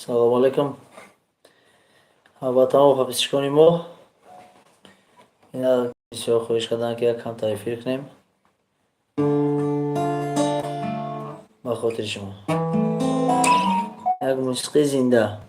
Салому алайкум ба тамоми подписчикони мо. Ина бисёр хоҳиш карданд, ки як камтар эфир кунем ба хотири шумо. Як мусиқии зинда.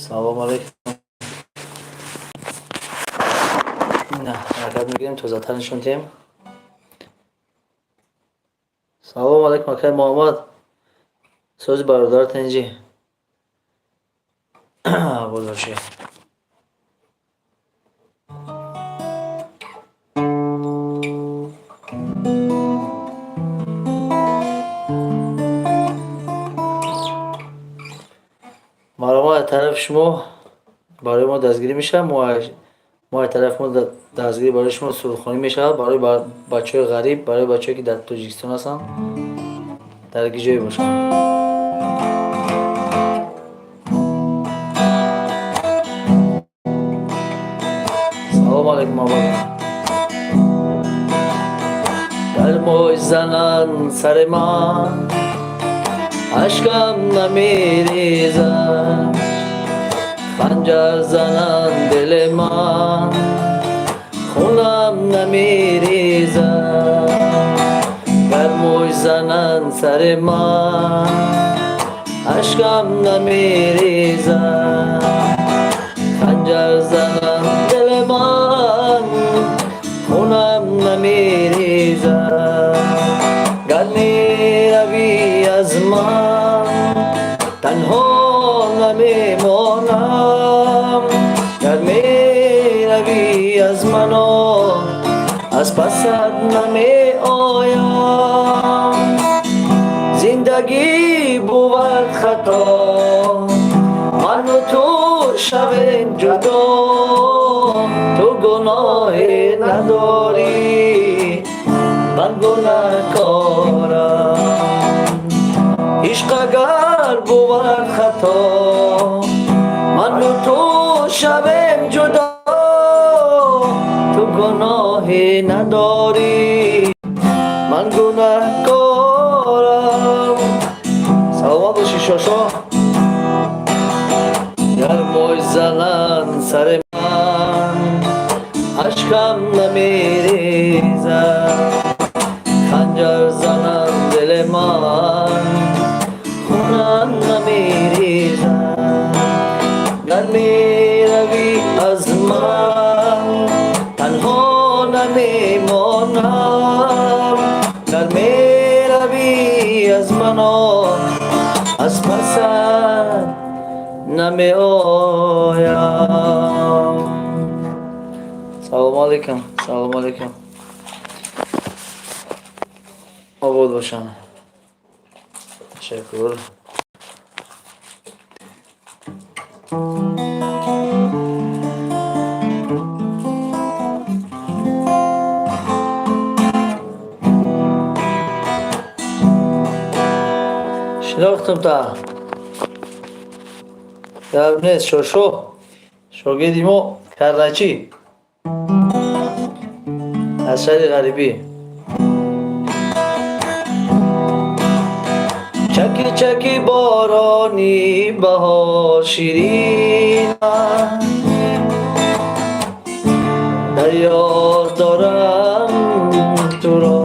Салому алайкум. Ина ҳаракат мекунем, тозатар нишон диҳем. Салому алайкум, акай Муҳаммад. Сози бародар тинҷӣ. Обод бошед. Маълумот аз тарафи шумо барои мо дастгирӣ мешавад. Мо аз тарафи мо дастгирӣ барои шумо сурудхонӣ мешавад, барои бачаҳои ғариб, барои бачаҳое, ки дар Тоҷикистон ҳастанд, дар ки ҷое бошанд. Салому алайкум, абад. Гар мӯй зананд сари ман, ашкам намерезад, ханҷар зананд дили ман, хунам намерезад. Гар мӯй зананд сари ман, ашкам намерезад, ханҷар зананд дили ман, хунам намерезад. Гар меравӣ аз ман, танҳо намемонам. Гар меравӣ аз мано, аз пасат намеоям. Зиндагӣ бувад хато, ману ту шавем ҷудо. Ту гуноҳе надорӣ, ман гунаҳкорам. Ишқ агар бувад хато, ману ту шавем ҷудо. Ту гуноҳе надорӣ, ман гунаҳкорам. Саломат бошӣ, шошо. Гар мӯй зананд сари ман, ашкам намерезад, ханҷар зананд дили ман, хунам намерезад. Гар меравӣ аз ман, танҳо намемонам. Гар меравӣ аз мано, аз пасат намеоям. Салому алайкум, салому алайкум. Обод бошанд. Ташаккур. Шинохтум та. Гап нест, шошо. Шогирди мо карначӣ. Аз шаҳри ғарибӣ. Чаки чаки борони баҳор ширин, дар ёд дорам туро.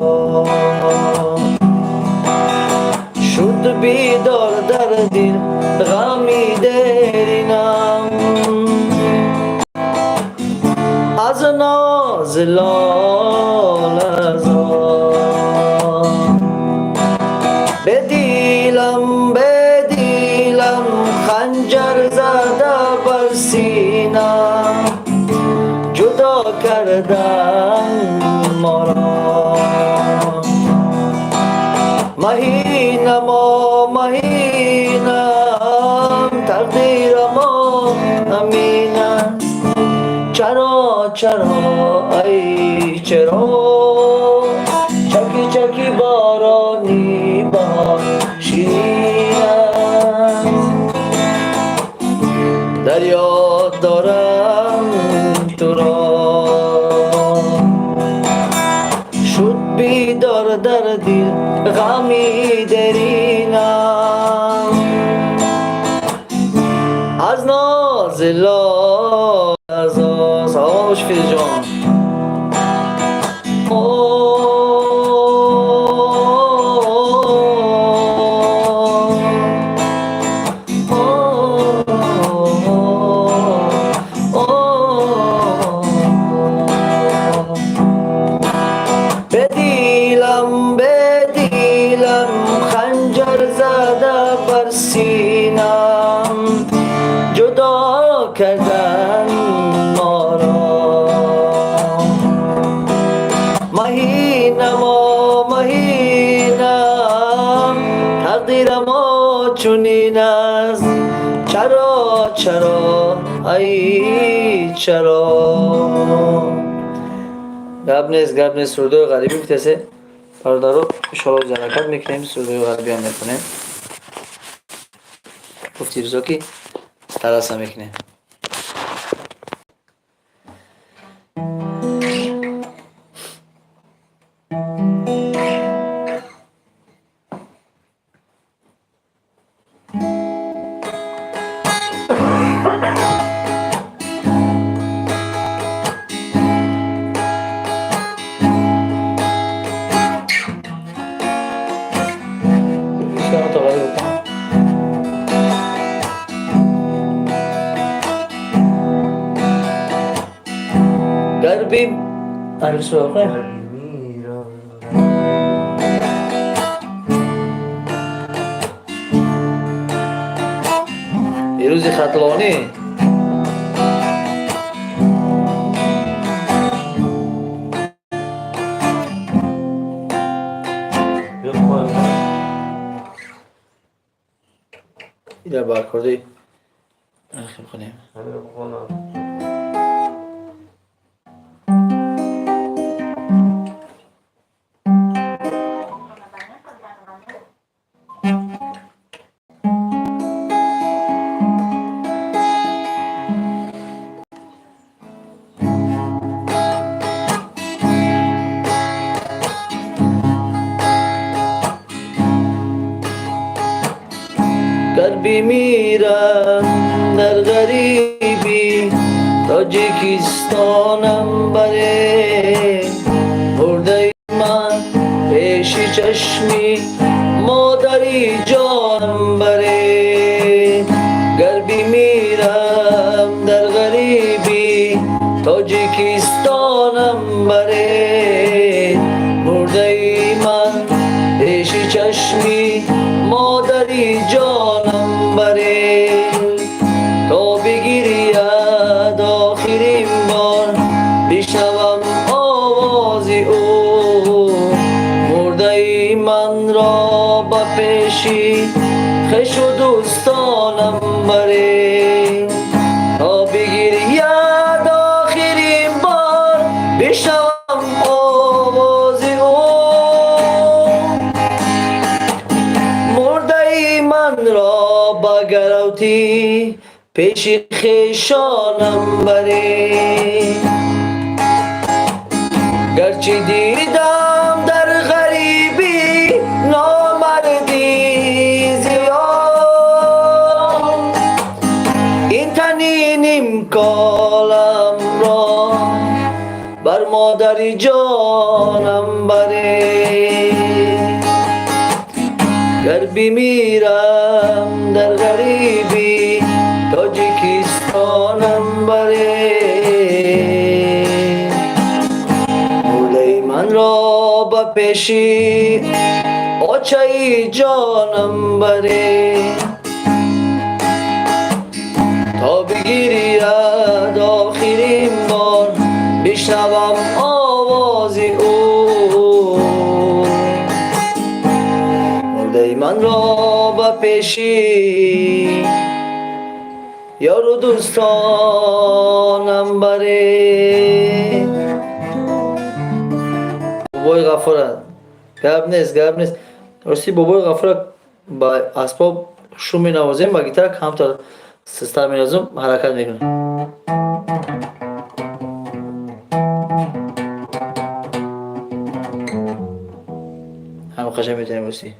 Шуд бедор дар дил ғами деринам аз ноз лолазор. Бедилам, бедилам, ханҷар зада бар синам, ҷудо кардан моро. Маҳинамо, маҳи. Чаро, ай чаро, чаки чаки борони баҳор ширин аст. Дар ёд дорам туро, шуд бедор дар дил ғами даринам, аз нози лолазор. Салом бош, Фирӯзҷон. Бе дилам, бе дилам ханҷар зада бар синам, ҷудо кардан моро. Маҳинамо, маҳинам, тақдирамо чунин аст. Чаро, чаро, ай чаро. Гап нест, гап нест. Сурудои ғарибӣ гуфтасе, бародаро. Иншоалло ҳаракат мекунем, сурудои ғарибиам мехонем. Гуфти рӯзо ки стараться мекунем. Гар би Гар бимирам. Фирӯзи Хатлонӣ. Бихоҳем. Ира ба аккорди хонем. Ҳамиро бихонам. Гар бимирам дар ғарибӣ, Тоҷикистонам баре. Мурдаи ман пеши чашми модари ҷонам баре. Гар бимирам дар ғарибӣ, Тоҷикистонам баре. Мурдаи ман пеши чашми модари ҷонам баре. То бигирияд охирин бор, бишнавам овози ӯ. Мурдаи манро ба пеши хешу дӯстонам баре. То бигирияд охирин бор, бишнавам овози ӯ. Мурдаи манро ба гаравтӣ пеши хешонам баре. Гарчи дидам дар ғарибӣ номардӣ зиёд, ин тани нимколамро бар модари ҷонам баре. Гар бимирам дар ғарибӣ, Тоҷикистонам баре. Мурдаи манро ба пеши очаи ҷонам баре. То бигирияд охирин бор, бишнавам овози ӯ. Мурдаи манро ба пеши ёру дӯстонам баре. Бобои Ғафура. Гап нест, гап нест. Рости, Бобои Ғафура ба асбоб шум менавозем, ба гитара камтар систар менавозем, ҳаракат мекунем. Ҳам қаша метавонем, рости.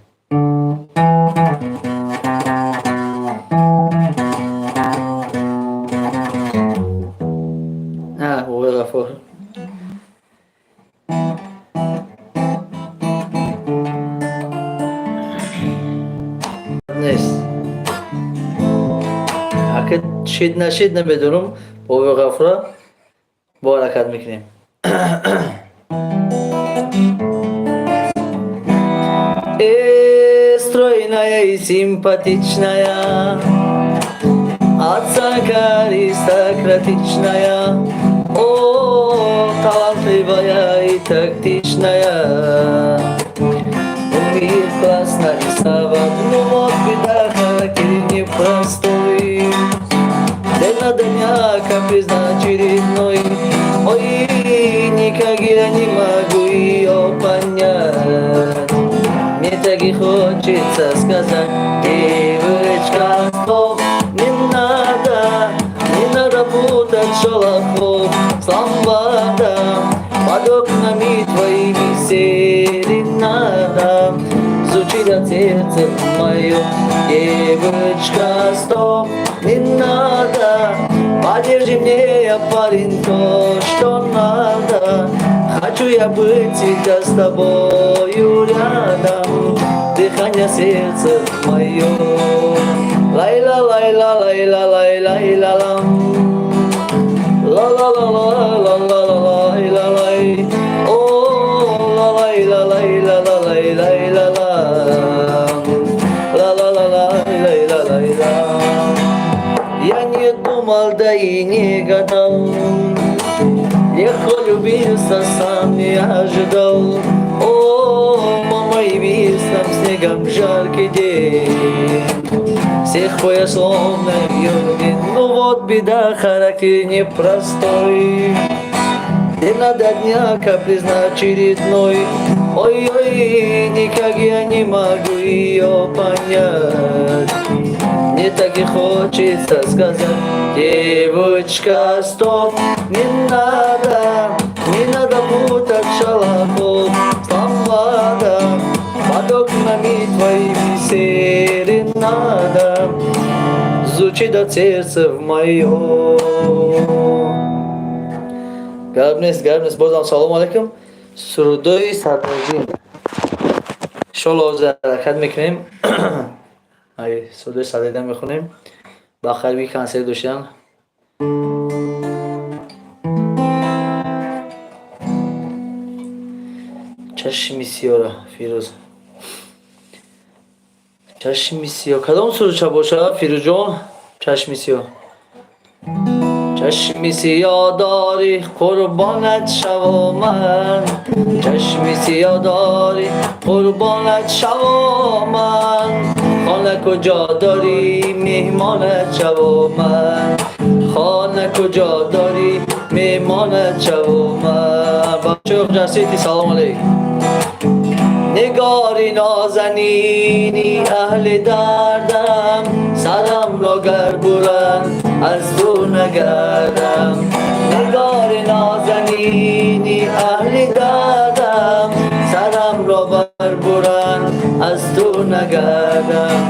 Бобои Ғафур. Нест. Ака шид нашид намедонам, Бобои Ғафура бо ҳаракат мекунем. Э, стройная и симпатичная, осанка аристократичная, о, талантливая и тактичная. Умеет классно рисовать, но вот беда, характер непростой. День на дня каприз очередной. Ой, никак я не могу ее понять. Мне так и хочется сказать: девочка, стоп, не надо, не надо путать шолохов с ломбардом. Под окнами твоими серенада звучит от сердца мое. Девочка, стоп, не надо, подержи мне, я парень, то, что надо. Хочу я быть всегда с тобою рядом, дыхание сердца мое. Лайла, лайла, лайла, лайла, лайла, лам. Ла ла ла ла ла ла ла лай ла лай. О, ла лай ла лай ла ла лай лай ла ла. Ла ла ла лай лай ла лай ла. Я не думал, да и не гадал, легко любился, сам не ожидал. О, мама, явись нам снегом жаркий день, всех я словно вьюги. Ну вот беда, характер непростой. День надо дня каприз очередной. Ой-ой, никак я не могу ее понять. Мне так и хочется сказать: девочка, стоп, не надо, не надо путать шалахов с ломбардом. Под окнами твоими серенада звучит от сердца в мое. Гап нест, гап нест. Бозам салом алейкум. Сурудои Садриддин. Иншолло, ҳозир ҳаракат мекунем. Ай, сурудои Садриддин мехонем. Ба қариби консерт доштан. Чашми сиёра, Фирӯз. Чашми сиё. Кадом сурудча боша, Фирӯзҷон? Чашми сиё. Чашми сиё дорӣ, қурбонат шавам ман. Чашми сиё дорӣ, қурбонат шавам ман. Хона куҷо дорӣ, меҳмонат шавам ман. Хона куҷо дорӣ, меҳмонат шавам ман. Бачаҳо, Хуҷастити, салом алейкум. Нигори нозанини аҳли дардам, сарам ро гар буранд, аз ту нагардам. Нигори нозанини аҳли дардам, сарам ро бар буранд, аз ту нагардам.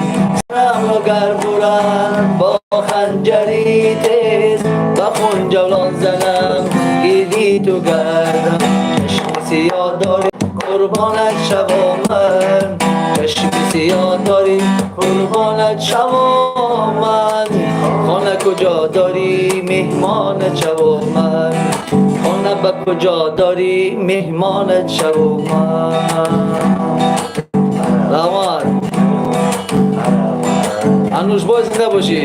Сарам ро гар буранд бо ханҷари тез, ба хун ҷавлон занам, гирди ту гардам. Чашми сиёҳ дорӣ, қурбонат шавам ман. Чашми сиёҳ дорӣ, қурбонат шавам ман. Хона куҷо дорӣ, меҳмонат шавам ман. Хона ба куҷо дорӣ, меҳмонат шавам ман. Раҳмат, Анушбой, зинда бошӣ.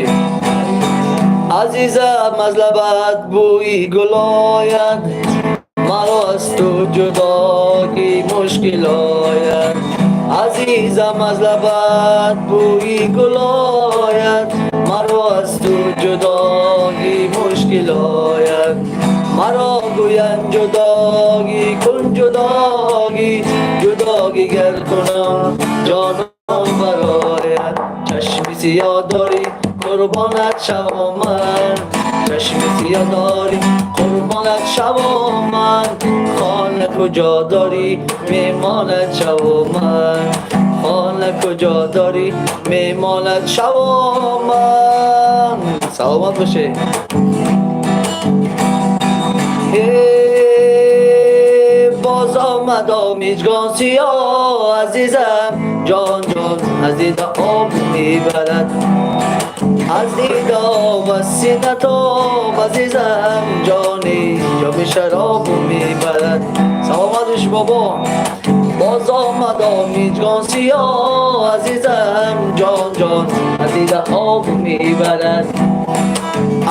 Азизам, аз лабат бӯи гул ояд, маро аз ту ҷудоӣ мушкил ояд. Азизам, аз лабат бӯи гул ояд, маро аз ту ҷудоӣ мушкил ояд. Маро гӯянд ҷудоӣ кун ҷудоӣ. Ҷудогӣ, ҷудогӣ гар кунам, ҷонам барояд. Чашми сиёҳ дорӣ, қурбонат шавам ман. Чашми сиёҳ дорӣ, қурбонат шавам ман. Хона куҷо дорӣ, меҳмонат шавам ман. Хона куҷо дорӣ, меҳмонат шавам ман. Саломат бошед. Боз омадам мижгон сиёҳ, азизам, ҷон, ҷон, аз дида об мебарад, аз дида об, аз сина тоб, азизам, ҷони, ҷоми шароб мебарад. Саломат бош, бобо. Боз омадам мижгон сиёҳ, азизам, ҷон, ҷон, аз дида об мебарад,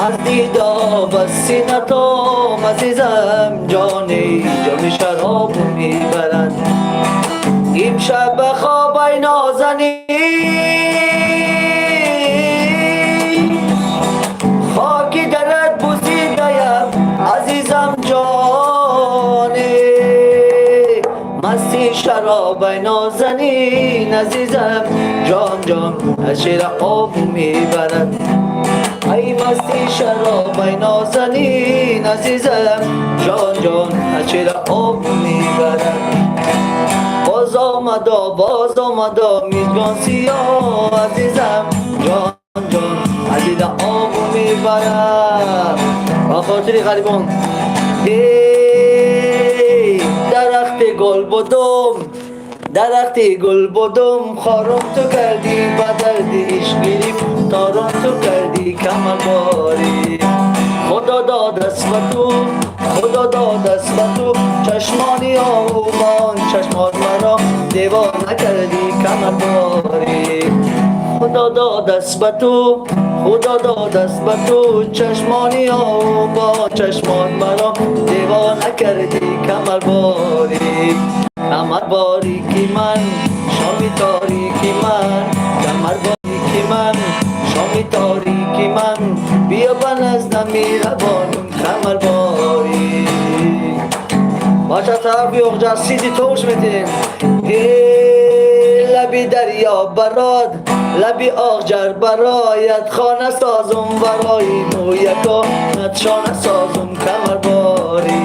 аз дида об, аз сина тоб, азизам, ҷони, ҷоми шароб мебарад. Имшаб ба хоб, ай нозанин, хоки дарат бусидаям, азизам, ҷоне, масти шароб, ай нозанин, азизам, ҷон, ҷон, аз шира об мебарад. Ай масти шароб, ай нозанин, азизам, ҷон, ҷон, аз шира об мебарад. Боз омадо, боз омадо мижгон сиёҳ, азизам, ҷон, ҷон, аз дида об мебарад. Ба хотири ғарибон. Эй, дарахти гул будум, дарахти гул будум, хорум ту кардӣ, ба дарди ишқ гирифторум ту кардӣ, камарборӣ. Худо додаст ба ту, Худо додаст ба ту чашмони оҳумон, чашмон маро девона кардӣ, камарборӣ. Худо додаст ба ту, Худо додаст ба ту чашмони оҳумон, чашмон маро девона кардӣ, камарборӣ. Камарборӣ ки ман, шоми торики ман, камарборӣ ки ман, шоми торики ман, биё ба наздам, меҳрабонум, камарборӣ. Бача, тарафи Оғҷар сиди товуш метем. Лаби дарё барод, лаби Оғҷар барояд, хона созум барои мӯяко, шона созум, камарборӣ.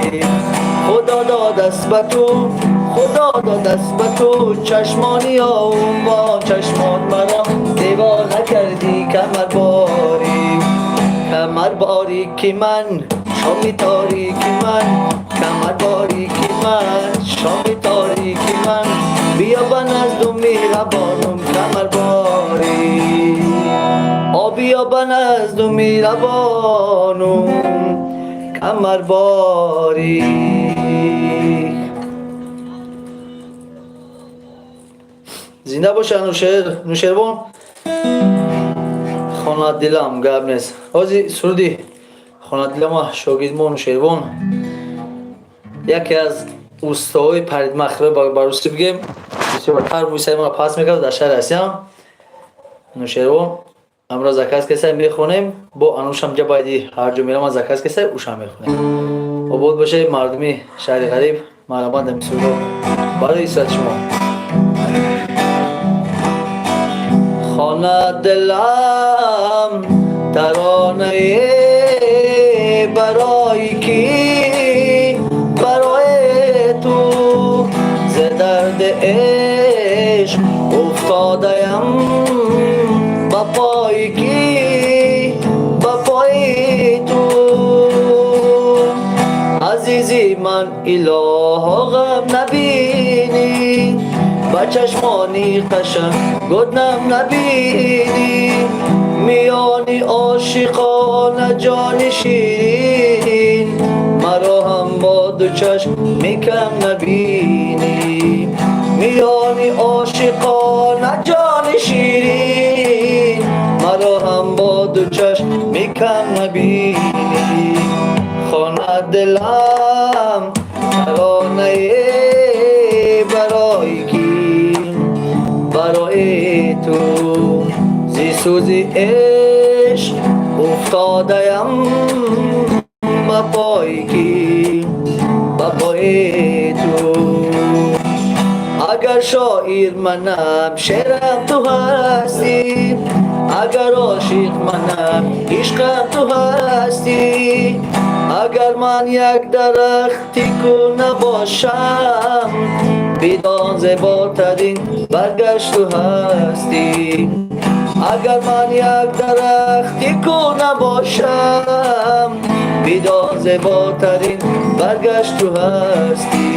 Худо додаст ба ту, Худо додаст ба ту чашмони оҳумон, чашмон маро девона кардӣ, камарборӣ. Камарборӣ ки ман, шоми торики ман, камарборӣ ки ман, шоми торики ман, биё ба наздум, меҳрабонум, камарборӣ. О, биё ба наздум, меҳрабонум, камарборӣ. Зинда боша Нушервон. Хонадилам, гап нест. Ҳози суруди Хонадилама шогирдмо Нушервон, яке аз устоҳои парикмахер, ба русӣ бигем, бисёртар мӯи сари маро паст мекард дар шаҳри Россиям. Нушервон амро заказ кеса, мехонем. Бо анушам ҷа байди ҳар ҷо мерам, заказ кеса, ушам мехонем. Обод боше мардуми шаҳри ғариб. Марҳамат, ами сурудо барои исрати шумо. Хона дилам, таронае барои кӣ, барои ту. Зи дарди ишқ уфтодаям, ба пои кӣ, ба пои ту. Азизи ман, илоҳо, ғам набинӣ, ба чашмони қашанг гуднам набинӣ. Миёни ошиқона, ҷони ширин, маро ҳам бо ду чашм мекам набинӣ. Миёни ошиқона, ҷони ширин, маро ҳам бо ду чашм мекам набинӣ. Хона дилам, таронае барои кӣ, барои ту. Зи сӯзи ишқ уфтодаям, ба пои кӣ, ба пои ту. Шоир манам, шеърам ту ҳастӣ. Агар ошиқ манам, ишқам ту ҳастӣ. Агар ман як дарахти кӯна бошам, бидон, зеботарин баргаш ту ҳастӣ. Агар ман як дарахти кӯна бошам, бидон, зеботарин баргаш ту ҳастӣ.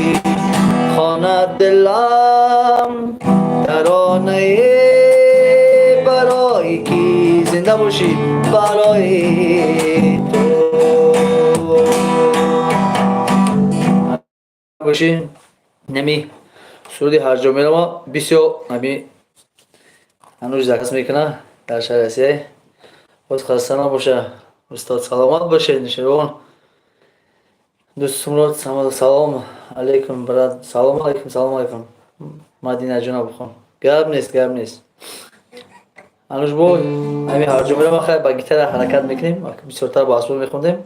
Хонад дилам таронае барои кӣ? Зинда бошӣ, барои ту бошӣ. Нами суруди ҳарҷо мерама бисёр ами ҳанӯз заказ мекуна дар шаҳри Россия. Боз хаста набоша, устод, саломат бошед. Нушервон дӯстмурод, салом алейкум, брат, салом алейкум, салом алейкум. Мадинаҷона, бихон, гап нест, гап нест. Ҳанӯз бо ҳами ҳарҷо мерама, хай, ба гитара ҳаракат мекунем, бисёртар бо асбоб мехондем.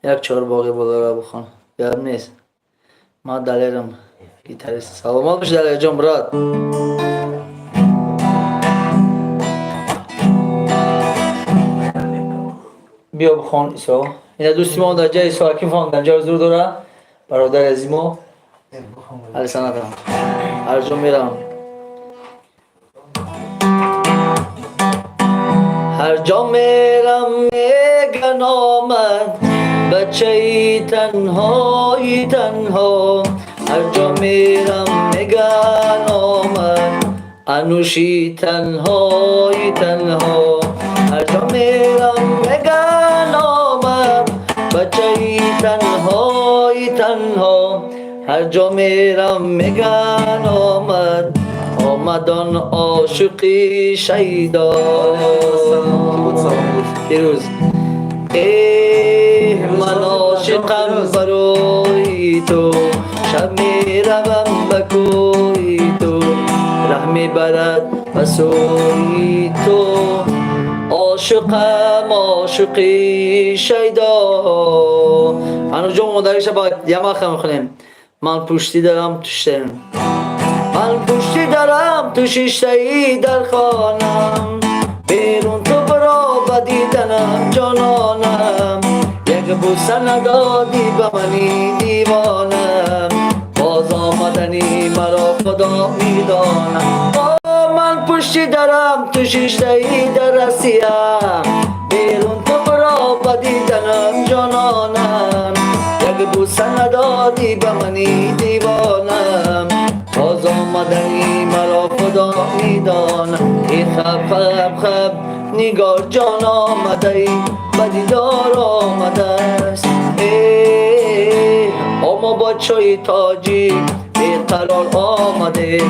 Як чорбоғи болора бихон, гап нест. Ман Далерам, гитарист. Саломат боши, Далерҷон, брат. Биё, бихон, Исо. Ина дӯсти мо дар ҷаи Исо Ҳаким хон дар ҷа ҳузур дора, бародари азизи мо, аҳли санъатам. Ҳарҷо мерам, ҳар ҷо мерам, меган омад бачаи танҳои танҳо. Ҳар ҷо мерам, меган омад Ануши танҳои танҳо. Ҳар ҷо мерам, меган омад бачаи танҳои танҳо. Ҳар ҷо мерам, меган омад, омадон ошиқи шайдо. Фирӯз, эҳ, ман ошиқам барои ту, шаб меравам ба кӯи ту, раҳ мебарад ба сӯи ту. Ошиқам, ошиқи шайдо. Ҳанӯзҷон, модариша ба ямаха мехонем. Ман пушти дарам, туштем, ман пушти дарам, ту шиштаи дар хонам. Берун ту биро ба диданам, ҷононам. Як бӯса надодӣ ба мани девонам. Боз омадани маро Худо медонам. Ман пушти дарам, ту шиштаи дар Россия. Берун ту биро ба диданам, ҷононам. Як бӯса надодӣ ба мани девонам. Боз омадани маро Худо медонам. Э, хаб, хаб, хаб, Нигор ҷон омадаи, ба дидор омадааст. Ома бачаи тоҷик беқарор омаде,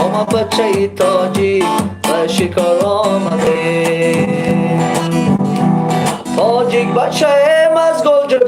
ома бачаи тоҷик ба шикор омаде. Тоҷик бачаем, аз гул ҷудо.